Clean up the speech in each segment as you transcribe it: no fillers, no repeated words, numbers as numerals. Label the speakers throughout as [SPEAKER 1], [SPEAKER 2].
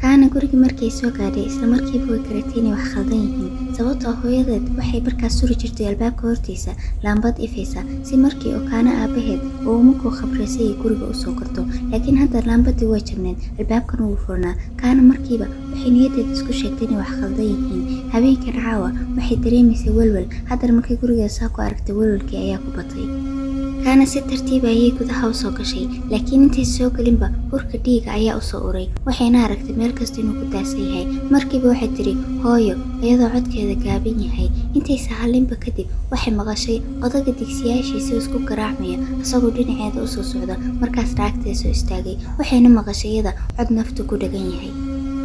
[SPEAKER 1] Kaana gurigii markay soo gaadhay, isla markiiba way garatay inay wax khaldan yihiin, sababtoo ah hooyadeed waxay markaas suri jirtay albaabka hortiisa laambad ifaysa si markii oo Kaana aabaheed oo uu markuu khabraysay guriga u soo korto. Laakiin hadda laambadii way jabneed, albaabkana wuu furnaa. Kaana markiiba waxay niyadeeda isku sheegtay inay wax khaldan yihiin. Habeenkan caawa waxay dareemaysay welwel. Haddana markay gurigeeda saa ku aragtay, welwelkii ayaa ku batay. Kaana si tartiiba ayay gudaha u soo gashay, laakiin intay soo gelinba urka dhiiga ayaa u soo uray, waxayna aragtay meel kasta inuu ku daadsan yahay. Markiiba waxay tiri hooyo, iyadoo codkeeda gaaban yahay. Intaysa hadlinba kadib waxay maqashay odaga digsiyaashiisa isku garaacmaya isagoo dhinaceeda u soo socda. Markaas naagteeda soo istaagay, waxayna maqashay iyada cod naftu ku dhagan yahay.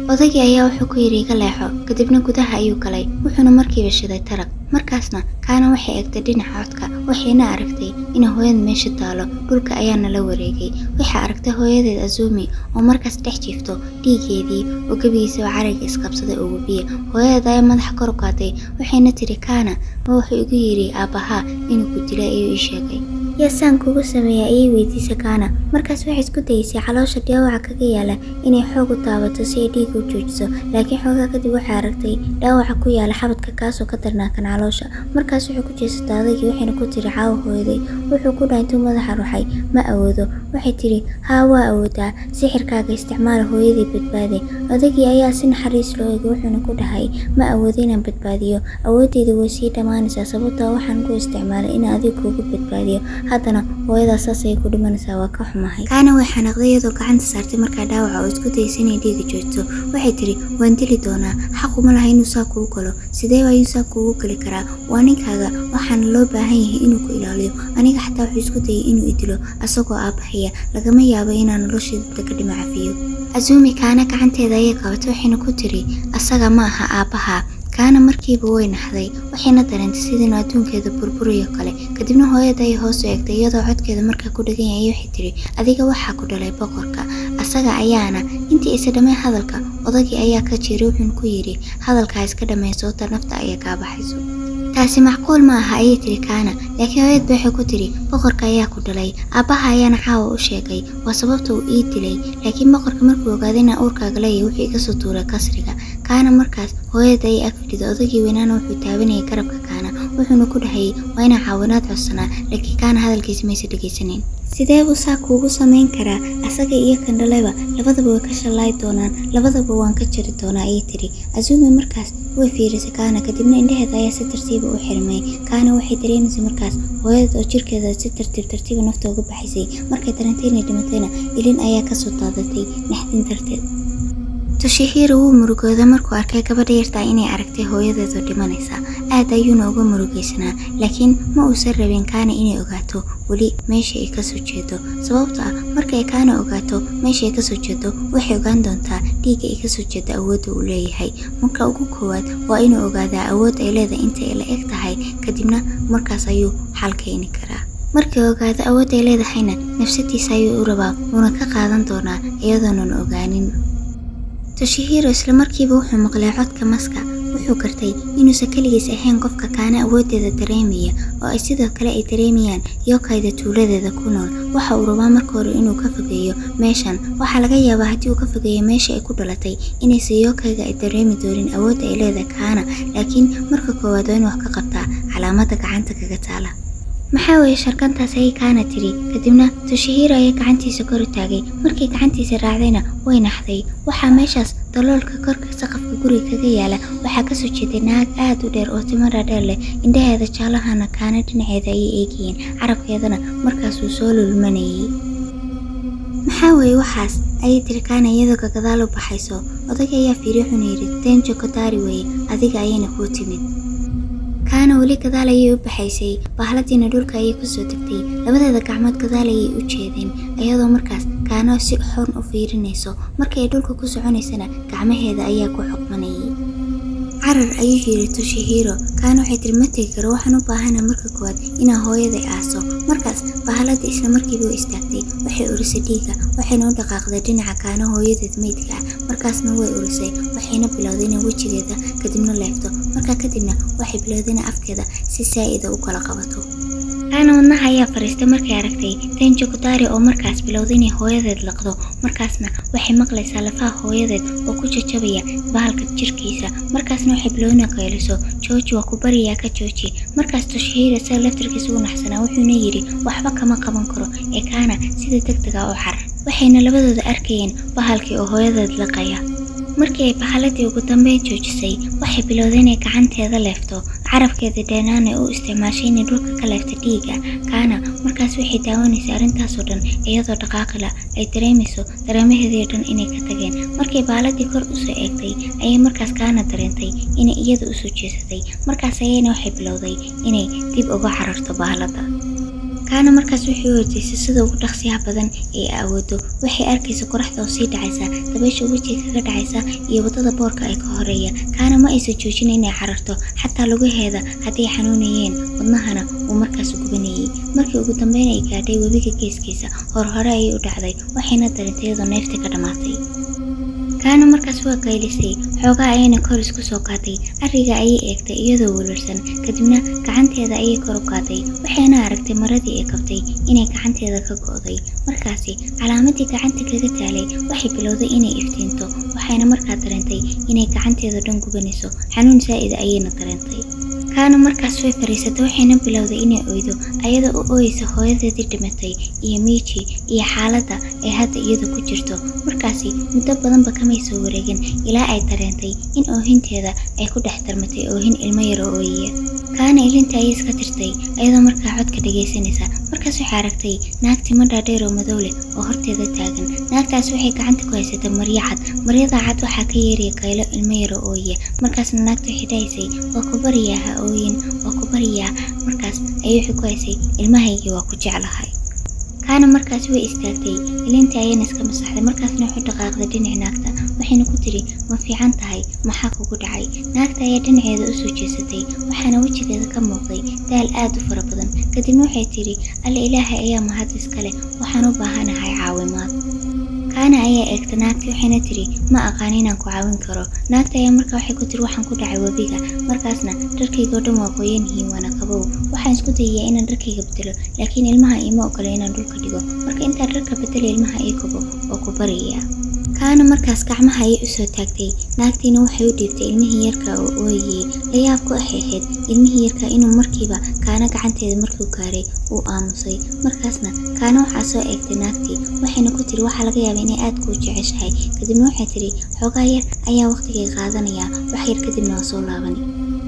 [SPEAKER 1] Odaygii ayaa wuxuu ku yidhi iga leexo, kadibna gudaha ayuu galay, wuxuuna markiiba shiday taraq. Markaasna Kaana waxay eegtay dhinaca codka, waxayna aragtay inay hooyada meesha taalo, dhulka ayaana la wareegay. Waxay aragtay hooyadeed Azumi oo markaas dhex jiifto dhiiggeedii oo gebigiisaba carayga isqabsaday oo webiya. Hooyadeed ayaa madaxa kor u qaaday, waxayna tiri Kaana, ma wuxuu igu yidhi aabbahaa inuu ku dilay ayuu ii sheegay. Yaa saan kugu sameeyay, ayay weydiisay Kaana. Markaas waxay isku dayeysay caloosha dhaawaca kaga yaala inay xoog u taabato si ay dhiigga u joojiso, laakiin xoogaa kadib waxay aragtay dhaawaca ku yaala xabadka kaasoo ka darnaa kan caloosha. Markaas wuxuu ku jeesatay odaygii, waxayna ku tiri caawa hooyaday. Wuxuu ku dhahay intuu madaxa ruxay, ma awoodo. Waxay tiri haa, waa awoodaa, sixirkaaga isticmaala, hooyaday badbaadi. Odaygii ayaa si naxariis loo eegay, wuxuuna ku dhahay ma awoodo inaan badbaadiyo, awooddaydu way sii dhammaanaysaa, sababtoo ah waxaan ku isticmaalay inaan adiga kugu badbaadiyo, haddana hooyadaa saas ayay ku dhimanaysaa, waa ka xumahay. Kaana way xanaaqday iyadoo gacanta saartay markaa dhaawaca oo isku daysay inay dhiiga joojto. Waxay tiri waan dili doonaa, xaq uma laha inuu saa kugu galo. Sidee ayuu saa kugu geli karaa? Waa ninkaaga, waxaana loo baahan yahay inuu ku ilaaliyo. Aniga xataa wuxuu isku dayay inuu i dilo asagoo aabahaya, lagama yaabo inaan nolosheeda ka dhima cafiyo. Azumi Kaana gacanteeda ayay qabatay, waxayna ku tiri asaga ma aha aabbaha. Kaana markiiba way naxday, waxayna dareentay sidii inuu adduunkeeda burburayo kale. Kadibna hooyada ayay hoos u eegtay iyadoo codkeeda markaa ku dhagan yahay, waxay tiri adiga waxaa ku dhalay boqorka, asaga ayaana. Intii aysan dhammayn hadalka, odaygii ayaa ka jiiray, wuxuuna ku yidhi hadalkaa iska dhammayn, sababta nafta ayaa kaa baxayso. Taasi macquul ma aha, ayay tiri Kaana, laakiin hooyad ba waxay ku tiri boqorka ayaa ku dhalay, aabbaha ayaana caawa u sheegay, waa sababta uu ii dilay. Laakiin boqorka markuu ogaaday inaan uurkaaga leeyahay, wuxuu iga soo tuuray kasriga. Kaana markaas hooyada ayay ag fadhiday, odaygii weynaana wuxuu taabanayay garabka Kaana, wuxuuna ku dhahayay waa inaan caawinaad codsanaa, laakiin Kaana hadalkiisa maysa dhegaysanayn. Sidee buu saa kuugu samayn karaa? Asaga iyo kan dhalayba labadaba way ka shallaay doonaan, labadaba waan ka jari doonaa, ayay tiri. Azumi markaas way fiirisay Kaana, kadibna indhaheeda ayaa si tartiiba u xirmay. Kaana waxay dareemaysay markaas hooyadeed oo jirkeeda si tartiib tartiiba nafta uga baxaysay. Markay dareentay inay dhimatayna, ilin ayaa kasoo daadatay naxdin darteed. Toshihiro wuu murugooday markuu arkay gabadha yarta inay aragtay hooyadeed oo dhimanaysa. Aad ayuuna uga murugaysanaa, laakiin ma uusan rabin Kaana inay ogaato weli meesha ay kasoo jeedo, sababtoo ah marka ay Kaana ogaato meesha ay kasoo jeedo, waxay ogaan doontaa dhiigga ay kasoo jeedo awoodda uu leeyahay. Marka ugu koowaad waa inuu ogaadaa awood ay leedahay inta ay la eg tahay, kadibna markaas ayuu xal keeni karaa. Markii uu ogaado awood ay leedahayna, nafsadiisa ayuu u rabaa, wuuna ka qaadan doonaa iyadoonan ogaanin. Toshihiro isla markiiba wuxuu maqlay codka maska. Wuxuu gartay inuusan kaligiis ahayn qofka Kaana awooddeeda dareemaya, oo ay sidoo kale ay dareemayaan yookayda tuuladeeda ku nool. Waxa uu rabaa marka hore inuu ka fogeeyo meeshan. Waxaa laga yaabaa haddii uu ka fogeeyo meesha ay ku dhalatay inaysan yookayga ay dareemi doonin awoodda ay leedahay Kaana, laakiin marka koowaad waa inuu wax ka qabtaa calaamadda gacanta kaga taala. Maxaa weeye sharkantaas, ayay Kaana tiri. Kadibna Toshihiro ayaa gacantiisa kor u taagay. Markay gacantiisa raacdayna way naxday. Waxaa meeshaas daloolka korka saqafka guriga kaga yaala waxaa kasoo jeeday naag aad u dheer oo timo dhaadheer leh. Indhaheeda jaalahana Kaana dhinaceeda ayay eegayeen, carabkeedana markaasuu soo lulmanayay. Maxaa weeye waxaas, ayay tiri Kaana iyadoo gadaal u baxayso. Odayga ayaa fiiriyo, wuxuuna yidhi Tenjo Kotari weeye, adiga ayayna kuu timid. Kaana weli gadaal ayay u baxaysay, bahladiina dhulka ayay kusoo degtay. Labadeeda gacmood gadaal ayay u jeedeen, iyadoo markaas Kaana si xun u fiirinayso. Markii ay dhulka ku soconaysana, gacmaheeda ayaa ku xoqmanayay. Carar, ayuu yidhi Toshihiro. Kaana waxay tiri ma tegi karo, waxaan u baahanahay marka koowaad inaan hooyaday aaso. Markaas bahaladii isla markiiba u istaagtay, waxay urisay dhiigga, waxayna u dhaqaaqday dhinaca Kaana hooyadeed meydka ah. Markaasna way urisay, waxayna bilowday inay wejigeeda kadibna leefto. Markaa kadibna waxay bilowday inay afkeeda si saa'ida u kala qabato. Kaana wadnaha ayaa fariistay markay aragtay Tenjo Kotari oo markaas bilowday inay hooyadeed laqdo. Markaasna waxay maqlaysaa lafaha hooyadeed oo ku jajabaya bahalka jirkiisa. Markaasna waxay bilowday inay qayliso, "Jooji, waa ku baryayaa, ka jooji." Markaas Toshihiro isaga laftirkiisa wuu naxsanaa, wuxuuna yidhi, "Waxba kama qaban karo ee Kaana sida degdeg ah u xar." Waxayna labadooda arkayeen bahalkii oo hooyadeed laqaya. Markii ay bahaladii ugu dambeyn joojisay, waxay bilowday inay gacanteeda leefto, carabkeeda dheeraana u isticmaashay inay dhulka ka leefto dhiigga. Kaana markaas waxay daawanaysay arrintaasoo dhan iyadoo dhaqaaqi la ay dareemayso dareemaheedii oo dhan inay ka tageen. Markay bahaladii kor usoo eegtay ayay markaas Kaana dareentay inay iyada usoo jeesatay. Markaas ayayna waxay bilowday inay dib uga cararto bahalada. Kaana markaas waxay u ordaysay sida ugu dhaqsiyaha badan ee ay awoodo. Waxay arkaysa qoraxda oo sii dhacaysa, dabaysha wejiga kaga dhacaysa iyo wadada boorka ee ka horeeya. Kaana ma aysan joojin inay cararto, xataa lugaheeda hadday xanuunayeen, wadnahana uu markaas gubanayay. Markii ugu dambeyn ay gaadhay webiga geeskiisa, horhore ayay u dhacday, waxayna dareentay iyadoo neeftii ka dhamaatay. Kaana markaas waa qaylisay, xoogaa ayayna kor isku soo qaaday. Arriga ayay eegtay iyadoo welwelsan, kadibna gacanteeda ayay kor u qaaday, waxayna aragtay maradii ay qabtay inay gacanteeda ka go'day. Markaasi calaamadii gacanta kaga taalay waxay bilowday inay iftiinto, waxayna markaa dareentay inay gacanteeda dhan gubanayso, xanuun saa'id ayayna dareentay. Kaana markaas way fariisatay, waxayna bilowday inay oydo, ayadoo u ooyeysa hooyadeedii dhimatay iyo Miiji iyo xaaladda ay hadda iyadu ku jirto. Markaasi muddo badanba kamay soo wareegin ilaa ay dareentay in oohinteeda ay ku dhex darmatay oohin ilmo yar oo ooyaya. Kaana ilinta ayay iska tirtay ayadoo markaa codka dhagaysanaysa. Markaas waxay aragtay naag timo dhaadheer oo madow leh oo horteeda taagan. Naagtaas waxay gacanta ku haysatay maryo cad. Maryada cad waxaa ka yeeraya qaylo ilmo yar oo ooyaya. Markaasna naagta waxay dhahaysay, "Waa ku baryaa, ha ooyin, waa ku baryaa." Markaas ayay waxay ku haysay, "Ilmahaygii waa ku jeclahay." Kaana markaas way istaagtay, ilintii ayayna iska masaxday. Markaasna waxay dhaqaaqday dhinaca naagta, waxayna ku tiri, "Ma fiican tahay? Maxaa kugu dhacay?" Naagta ayaa dhinaceeda u soo jeesatay, waxaana wejigeeda ka muuqday daal aad u fara badan. Kadibna waxay tiri, "Alle Ilaahay ayaa mahad iska leh, waxaan u baahanahay caawimaad." Kaana ayaa eegtay naagtii, waxayna tiri, "Ma aqaan inaan ku caawin karo." Naagta ayaa markaa waxay ku tiri, "Waxaan ku dhacay webiga, markaasna dharkayga oo dhan waa qoyan yihiin waana qabow. Waxaan isku dayayaa inaan dharkayga bedelo, laakiin ilmaha iima ogola inaan dhulka dhigo. Marka intaan dharka bedelay ilmaha ii kobo oo ku baryayaa." Kaana markaas gacmaha ayay u soo taagtay, naagtiina waxay u dhiibtay ilmihii yarka oo ooyayay. La yaabku waxay ahayd ilmihii yarka inuu markiiba Kaana gacanteeda markuu gaaray uu aamusay. Markaasna Kaana waxaa soo eegtay naagtii, waxayna ku tiri, "Waxaa laga yaabaa inay aad kuu jeceshahay." Kadibna waxay tiri, "Xoogaa yar ayaa waqtigay qaadanayaa, wax yar kadibna waa soo laabani."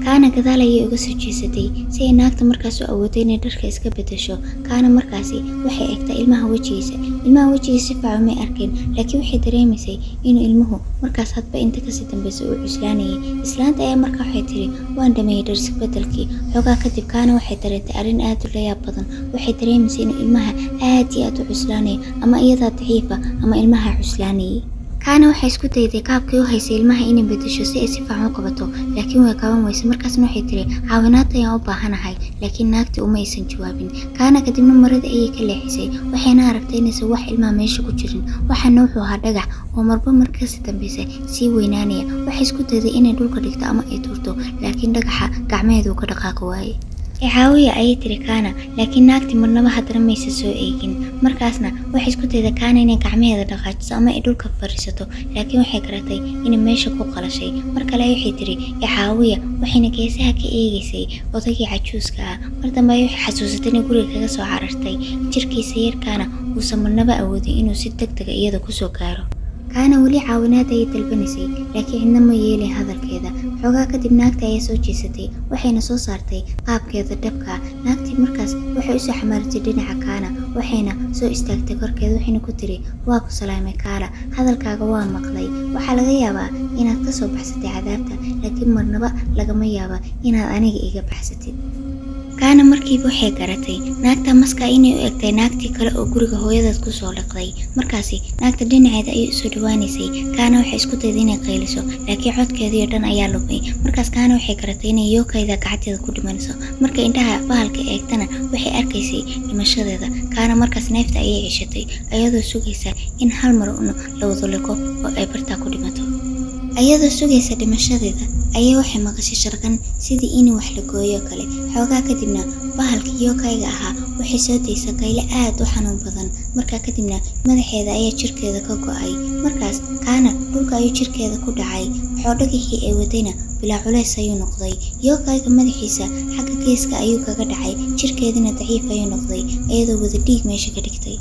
[SPEAKER 1] Kaana gadaal ayay uga soo jeesatay si ay naagta markaas u awoodo inay dharka iska bedesho. Kaana markaasi waxay eegtay ilmaha wejigiisa. Ilmaha wejigiisa si fiican umay arkin, laakiin waxay dareemaysay inuu ilmuhu markaas hadba inta kasii dambeysay uu cuslaanayay. Islaanta ayaa markaa waxay tiri, "Waan dhameeyay dhar isbedelkii." Xoogaa kadib Kaana waxay dareentay arrin aad u layaab badan. Waxay dareemaysay inuu ilmaha aad iyo aad u cuslaanayo, ama iyadaa daciifa ama ilmaha cuslaanayay. Kaana waxay isku dayday qaabkii u haysay ilmaha inay bedesho si ay si fiican u qabato, laakiin way qaban weysay. Markaasna waxay tiri, "Caawinaad ayaan u baahanahay," laakiin naagtii uma aysan jawaabin. Kaana kadibna maradii ayay ka leexisay, waxayna aragtay inaysan wax ilmaha meesha ku jirin. Waxaana wuxuu ahaa dhagax oo marba marka kasii dambeysay sii weynaanaya. Waxay isku dayday inay dhulka dhigto ama ay tuurto, laakiin dhagaxa gacmaheedu ka dhaqaaqi waayey. "Icaawiya," ayay tiri Kaana, laakiin naagtii marnaba haddana maysan soo eegin. Markaasna waxay isku dayday Kaana inay gacmaheeda dhaqaajiso ama ay dhulka fadhiisato, laakiin waxay garatay inay meesha ku qalashay. Mar kale waxay tiri, "Icaawiya," waxayna geesaha ka eegaysay odaygii cajuuska ah. Mar dambe ayay waxay xasuusatay inay guriga kaga soo carartay, jirkiisa yarkaana uusan marnaba awoodin inuu si degdeg ah iyada ku soo gaaro. Kaana weli caawinaad ayay dalbanaysay, laakiin cidna ma yeelin hadalkeeda. Xoogaa kadib naagta ayaa soo jeesatay, waxayna soo saartay qaabkeeda dhabka ah. Naagtii markaas waxay u soo xamaaratay dhinaca Kaana, waxayna soo istaagtay korkeeda, waxayna ku tiri, "Waa ku salaamay Kaala, hadalkaaga waa maqlay. Waxaa laga yaabaa inaad ka soo baxsatay cadaabta, laakiin marnaba lagama yaabo inaad aniga iga baxsatid." Kaana markiiba waxay garatay naagta maska inay u egtay naagtii kale oo guriga hooyadeed ku soo liqday. Markaasi naagta dhinaceeda ayay usoo dhawaanaysay. Kaana waxay isku dayday inay qayliso, laakiin codkeedii oo dhan ayaa lumay. Markaas Kaana waxay garatay inay yookayda gacanteeda ku dhimanayso. Markay indhaha bahalka eegtana waxay arkaysay dhimashadeeda. Kaana markaas neefta ayay ceshatay, ayadoo sugaysa in hal mar un la wada liqo oo ay bartaa ku dhimato. Ayadoo sugaysa dhimashadeeda ayay waxay maqashay sharqan sidii in wax la gooyo kale. Xoogaa kadibna bahalkii yokayga ahaa waxay soo daysa qayle aad u xanuun badan. Markaa kadibna madaxeeda ayaa jirkeeda ka go'ay. Markaas Kaana dhulka ayuu jirkeeda ku dhacay. Xoodhagixii ay wadayna bilaa culays ayuu noqday. Yokayga madaxiisa xagga geeska ayuu kaga dhacay, jirkeedina daciif ayuu noqday, iyadoo wada dhiig meesha ka dhigtay.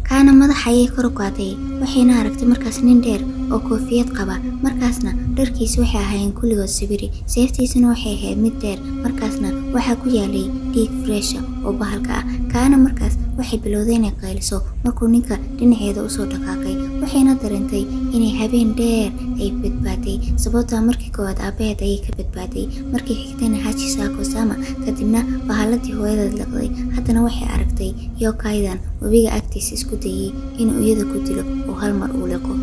[SPEAKER 1] Kaana madaxa ayay kor u qaaday, waxayna aragtay markaas nin dheer oo koofiyad qaba. Markaasna dharkiisu waxay ahaayeen kulligood sibiri, seeftiisuna waxay ahayd mid dheer. Markaasna waxaa ku yaalay dhiig fresh ah oo bahalka ah. Kaana markaas waxay bilowday inay qayliso markuu ninka dhinaceeda usoo dhaqaaqay, waxayna dareentay inay habeen dheer ay badbaaday, sababtoo ah markii koowaad aabaheed ayay ka badbaaday, markii xigtayna Hachi Sako Sama, kadibna bahaladii hooyadeed liqday. Haddana waxay aragtay yokaydan webiga agtiisa isku dayay inuu iyada ku dilo oo hal mar uu liqo.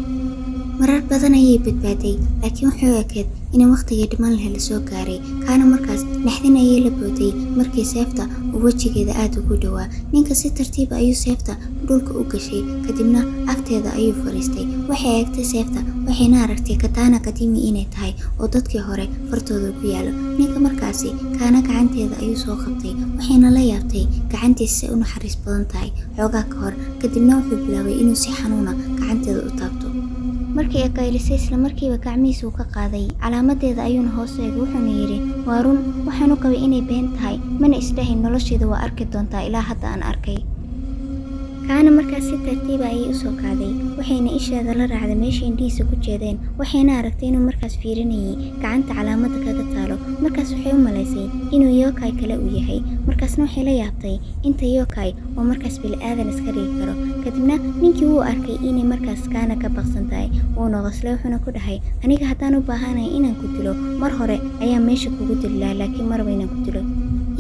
[SPEAKER 1] Marar badan ayay badbaaday, laakiin waxay u ekeyd in waqtigii dhiman lahaa la soo gaaray. Kaana markaas naxdin ayay la booday markii seefta uu wejigeeda aad ugu dhowaa. Ninka si tartiib ah ayuu seefta dhulka u gashay, kadibna agteeda ayuu fariistay. Waxay eegtay seefta, waxayna aragtay katana qadiimi inay tahay oo dadkii hore fartooda ku yaalo. Ninka markaasi Kaana gacanteeda ayuu soo qabtay, waxayna la yaabtay gacantiisa si u naxariis badan tahay xoogaa ka hor. Kadibna wuxuu bilaabay inuu si xanuuna gacanteeda u taabto. Markii ay qaylisay, isla markiiba gacmihiisa uu ka qaaday, calaamadeeda ayuuna hoos eegay, wuxuuna yidhi, "Waa run, waxaan u qabay inay been tahay, mana isdhahayn nolosheeda waa arki doontaa ilaa hadda aan arkay." Kaana markaas si tartiib ah ayay u soo kacday, waxayna isheeda la raacday meeshii indhihiisa ku jeedeen, waxayna aragtay inuu markaas fiirinayay gacanta calaamadda kaga taalo. Markaas waxay u malaysay inuu yokai kale uu yahay. Markaasna waxay la yaabtay inta yokai oo markaas bini'aadan iska dhigi karo. Kadibna ninkii wuu arkay inay markaas Kaana ka baqsan tahay, wuuna qoslay, wuxuuna ku dhahay, "Aniga haddaan u baahanahay inaan ku dilo, mar hore ayaa meesha kugu dili lahaa, laakiin marba inaan ku dilo."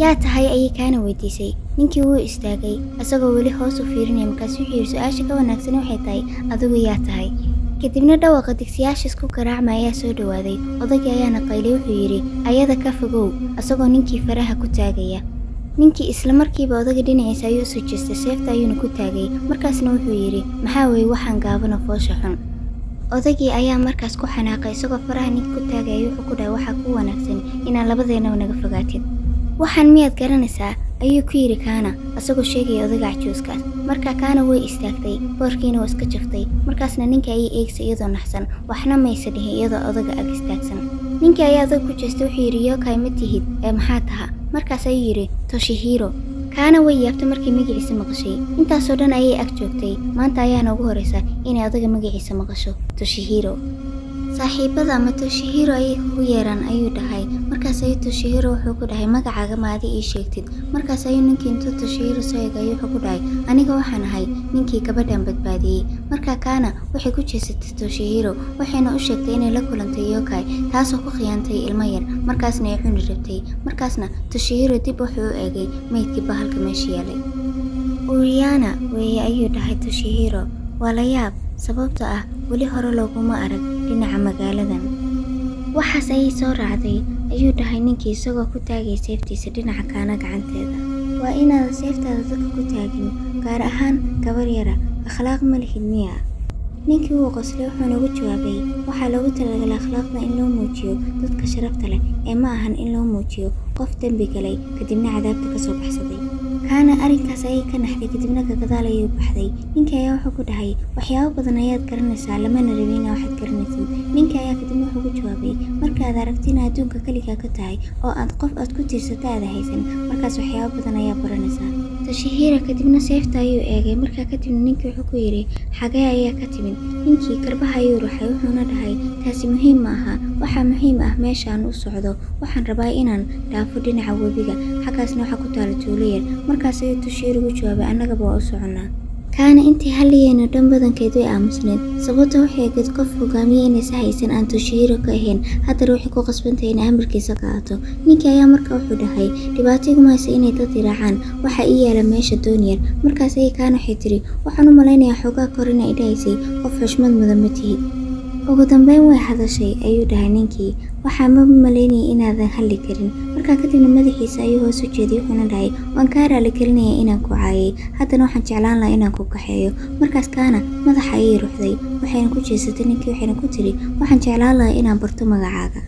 [SPEAKER 1] "Yaa tahay?" ayay Kaana weydiisay. Ninkii wuu istaagay asagoo weli hoos u fiirinaya, markaas wuxuu yidhi, "Su-aasha ka wanaagsan waxay tahay, adigu yaa tahay?" Kadibna dhawaqa digsiyaasha isku garaacma ayaa soo dhawaaday. Odaygii ayaana qaylay, wuxuu yidhi, "Ayada ka fogow," asagoo ninkii faraha ku taagaya. Ninkii isla markiiba odayga dhinaciisa ayuu usoo jeestay, seefta ayuuna ku taagay. Markaasna wuxuu yidhi, "Maxaa weeye waxaan gaabano foosha xun?" Odaygii ayaa markaas ku xanaaqay, isagoo faraha ninka ku taagaya wuxuu ku dhahay, "Waxaa kuu wanaagsan inaad labadeenaba naga fogaatid. Waxaan miyaad garanaysaa?" ayuu ku yidhi Kaana, asagoo sheegaya odayga cajuuskaas. Markaa Kaana way istaagtay, boorkiina waa iska jaftay. Markaasna ninka ayay eegsay iyadoo naxsan, waxna maysa dhihin iyadoo odayga ag istaagsan. Ninkii ayaa odayga ku jeestay, wuxuu yidhi, "Yokai ma tihid ee maxaa taha?" Markaas ayuu yidhi, "Toshihiro." Kaana way yaabtay markii magaciisa maqashay. Intaasoo dhan ayay ag joogtay, maanta ayaana ugu horreysa inay odayga magaciisa maqasho, Toshihiro. "Saaxiibada ama Toshihiro ayay kugu yeeraan," ayuu dhahay. Markaas ayuu Toshihiro wuxuu ku dhahay, "Magacaaga ma adi ii sheegtid?" Markaas ayuu ninkii intuu Toshihiro soo eegay wuxuu ku dhahay, "Aniga waxaan ahay ninkii gabadhan badbaadiyey." Markaa Kaana waxay ku jeesatay Toshihiro, waxayna u sheegtay inay la kulantay yokai taasoo ku khiyaantay ilmo yar, markaasna ay cuni rabtay. Markaasna Toshihiro dib wuxuu u eegay meydkii bahalka meesha yaalay. "Uriana weeye," ayuu dhahay Toshihiro. "Waa la yaab, sababtoo ah weli hore looguma arag dhinaca magaaladan." "Waxaas ayay soo raacday," ayuu dhahay ninkii isagoo ku taagaya seeftiisa dhinaca Kaana gacanteeda. "Waa inaadan seeftaada dadka ku taagin, gaar ahaan gabar yara. Akhlaaq ma lihid miyaa?" Ninkii wuu qoslay, wuxuuna ugu jawaabay, "Waxaa loogu talagalay akhlaaqda in loo muujiyo dadka sharafta leh ee ma ahan in loo muujiyo qof dembi galay kadibna cadaabta ka soo baxsaday." Kaana arrinkaas ayay ka naxday, kadibna gadaal ayay u baxday. Ninkii ayaa wuxuu ku dhahay, "Waxyaabo badan ayaad garanaysaa, lamana rabin inaa waxaad garanaysid." Ninkii ayaa kadibna wuxuu ku jawaabay, "Markaad aragto inaad adduunka kaligaa ka tahay oo aad qof aad ku tiirsata aad haysan, markaas waxyaabo badan ayaa baranaysaa." Toshihiro kadibna seefta ayuu eegay. Markaa kadibna ninkii wuxuu ku yidhi, "Xagee ayaa ka timid?" Ninkii garbaha ayuu ruxay, wuxuuna dhahay, "Taasi muhiim ma aha. Waxaa muhiim ah meesha aan u socdo. Waxaan rabaa inaan dhaafo dhinaca webiga, xaggaasna waxaa ku taala tuulo yar." Markaas ayuu Toshihiro ugu jawaabay, "Annagaba waa u soconnaa." Kaana intii hadlayeen oo dhan badankeed way aamusneed, sababtoo waxay ahayd qof hogaamiye inaysan haysan aan Toshihiro ka ahayn. Haddana waxay ku qasbantahay inay amarkiisa qaadato. Ninkii ayaa markaa wuxuu dhahay, "Dhibaato iguma haysa inay dad i raacaan, waxaa ii yaala meesha doon yar." Markaas ayay Kaana waxay tiri, "Waxaan u malaynayaa xoogaa kor inay dhahaysay qof xushmad mudan ma tihid." Ugu dambeyn way hadashay, ayuu dhahay ninkii. Waxaan ma malaynayay inaadan hadli karin. Markaa kadibna madaxiisa ayuu hoos u jeediyay, wuxuuna dhahay, waan kaa raali gelinayaa inaan ku caayay, haddana waxaan jeclaan lahaa inaan ku kaxeeyo. Markaas Kaana madaxa ayay ruxday, waxayna ku jeesatay ninkii, waxayna ku tiri, waxaan jeclaan lahaa inaan barto magacaaga.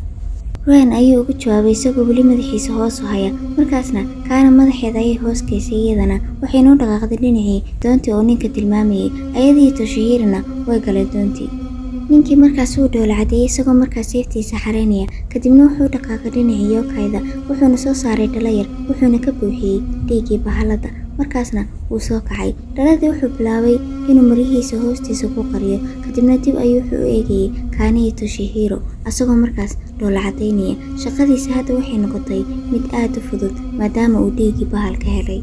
[SPEAKER 1] Ryan, ayuu ugu jawaabay isagoo weli madaxiisa hoos u haya. Markaasna Kaana madaxeeda ayay hoos geysay iyadana, waxayna u dhaqaaqday dhinacii doontii oo ninka tilmaamayay. Ayadii Toshihirona way galeen doontii. Ninkii markaas wuu dhoola cadeeyey isagoo markaas seeftiisa xareynaya. Kadibna wuxuu u dhaqaaqay dhinacii yookayda, wuxuuna soo saaray dhalo yar, wuxuuna ka buuxiyey dhiiggii bahalada. Markaasna wuu soo kacay. Dhaladii wuxuu bilaabay inuu maryihiisa hoostiisa ku qariyo. Kadibna dib ayuu wuxuu u eegayay Kaana iyo Toshihiro asagoo markaas dhoola cadaynaya. Shaqadiisa hadda waxay noqotay mid aad u fudud maadaama uu dhiiggii bahalka helay.